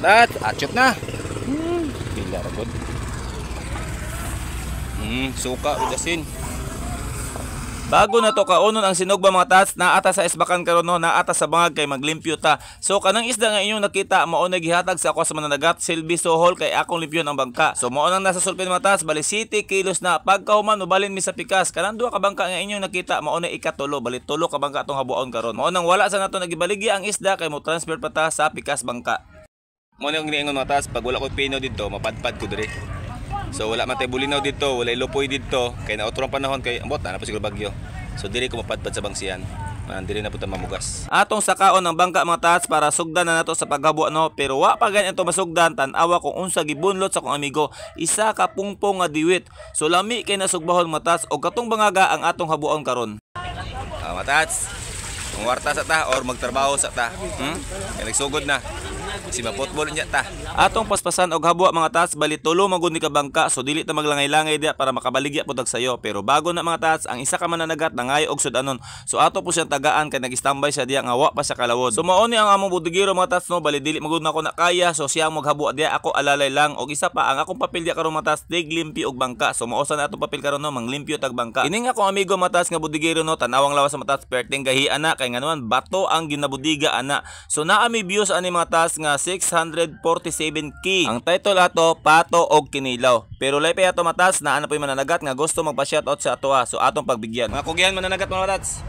Matat, achop na. Pila ra gud. Suka ug asin. Bago na to kaunon ang sinugba, mga tats, naata sa isbakan karon no, naata sa bangag kay maglimpyo ta. So kanang isda nga inyong nakita mao na gihatag sa ako sa mananagat Silbi Sohol kay akong limpyon ang bangka. So mao nang nasa sulpin, mga tats, bali city kilos na. Pagkahuman mobalin mi sa pikas. Kanang duha ka bangka nga inyong nakita mao na ikatulo, bali tulo ka bangka atong habuon karon. Mao nang wala sa nato nagibaligya ang isda kay mo transfer pa ta sa pikas bangka. Mo nang giniingon, mga tats, pag wala ko pino dito, mapadpad ko diri. So wala man tay bulinaw dito, wala lupoy dito, kay nautro ang panahon kay ambot na na pa siguro bagyo. So diri ko mapadpad sa bangsian. Man diri na po ta mamugas. Atong sakaon ang bangka, mga tats, para sugdan na nato sa paghabuan no, pero wa pa gani ato masugdan, tan-awa kung unsa gibunlot sa akong amigo, isa ka pungpong nga diwit. So lami kay nasugbahon, mga tats, og katong bangaga ang atong habuon karon. Ah, mga tats, kung sa ta or magtrabaho sa ta. Kay nagsugod na. Si ma-football niya ta. Atong paspasan og habwa, mga tats, bali tulo man gud ni ka bangka, so dili ta maglangay-langay diya para makabaligya pud og sayo. Pero bago na, mga tats, ang isa ka mananagat nangayo og sudanon. So ato po siyang tagaan kay nag-standby siya diya nga wa pa siya kalawod. So mao ni ang among budigero, mga tats no, bali dili magud na ako na kaya, so siya ang maghabwa diya, ako alalay lang. Og isa pa ang akong papel diya karon, mga tats, dig limpyo og bangka. So mao sa na atong papel karon no, manglimpyo tag bangka. Ini nga akong amigo, mga tats, nga budigero no, tanawang lawas sa mga tats, perting gahi ana kay nganuman bato ang ginabudiga ana. So naa mi views ani, mga tats, nga 647K. Ang title ato, Pato og Kinilaw. Pero lay pa ato, matas, na ano po yung mananagat nga gusto magpa-shoutout sa atoa. So atong pagbigyan. Mga kugihan mananagat, mga tats.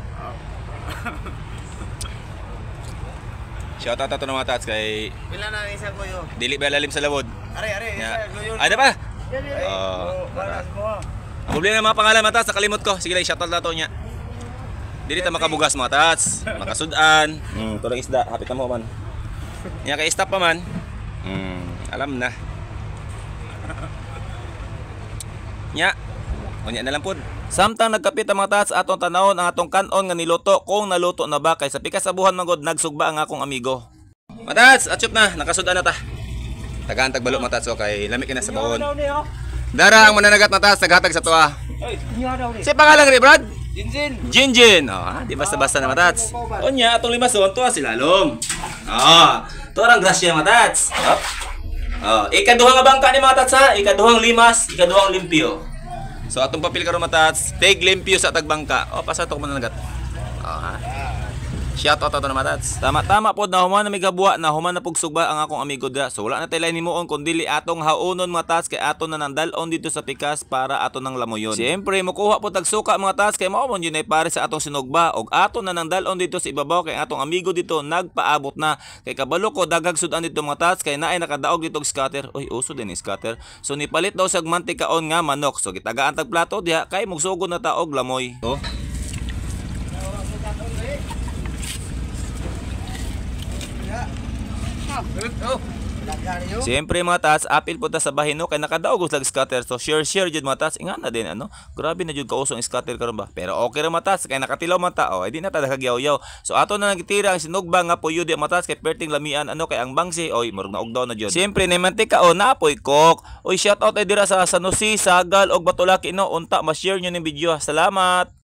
Shoutout ato ng mga tats kay Pila na isa ko yo. Dili ba lalim sa lawod. Are are isa ko yun. Ay na pa. Oh, mo. Ang problema ng mga pangalan, mga tats, nakalimot ko. Sige lang, shoutout na to niya. Dili ta makabugas, mga tats. Makasudan. Tulong isda, hapit na mo man. Nya kay stop pa man. Alam na. Nya. Unya na lang pod. Samtang nagkapit ang mga tats, atong tanawon ang atong kanon nga niluto kung naluto na ba kay sa pikas sa buhan magod nagsugba ang akong amigo. Matats, atsup na, nakasudan na ta. Tagaan tagbalo, mga tats, okay, lami ka na sa bawon. Dara ang mananagat, matats, naghatag sa tuwa. Si pangalan ri, Brad? Jinjin. Jinjin. Oh, ha? Di basta-basta na, matats. Unya atong limason tuwa si Lalong. Oh, tuwa ang grasya, matats. Oh. Oh, ikaduha nga bangka ni, mga tats, ha, ikaduhang limas, ikaduhang limpyo. So atong papel karon, matats, take limpyo sa tagbangka. Oh, pasa to ko mananagat. Oh, ha. Shout out ato na, matats. Tama-tama pod na human na migabuwa na human na pugsugba ang akong amigo dira. So wala na tay lain himuon kun dili atong haunon, mga tats, kay ato na nang dal-on dito sa pikas para ato nang lamoyon. Siyempre mokuha po tag suka, mga tats, kay mao man yun ay pare sa atong sinugba og ato na nang dal-on dito sa ibabaw kay atong amigo dito nagpaabot na. Kay kabalo ko dagag sudan dito, mga tats, kay naay nakadaog dito og scatter. Uy, uso din ni scatter. So nipalit daw sa mantikaon nga manok. So gitagaan tag plato diha kay mugsugod na ta og lamoy. Oh. Siyempre, mga tats, apil po ta sa bahin no, kay nakadaog og scatter. So share share jud, mga tats. Inga na din ano. Grabe na jud kauso ang scatter karon ba. Pero okay ra, mga tats, kay nakatilaw man ta. Oh, ay di na ta kagyaw-yaw. So ato na nagtira ang sinugba nga puyo di, mga tats, kay perting lamian ano kay ang bangsi oy murag naugdaw na jud. Siyempre ni mantika o naapoy kok. Oy, shout out ay dira sa Sanusi, Sagal og Batulaki no. Unta ma-share nyo ning video. Salamat.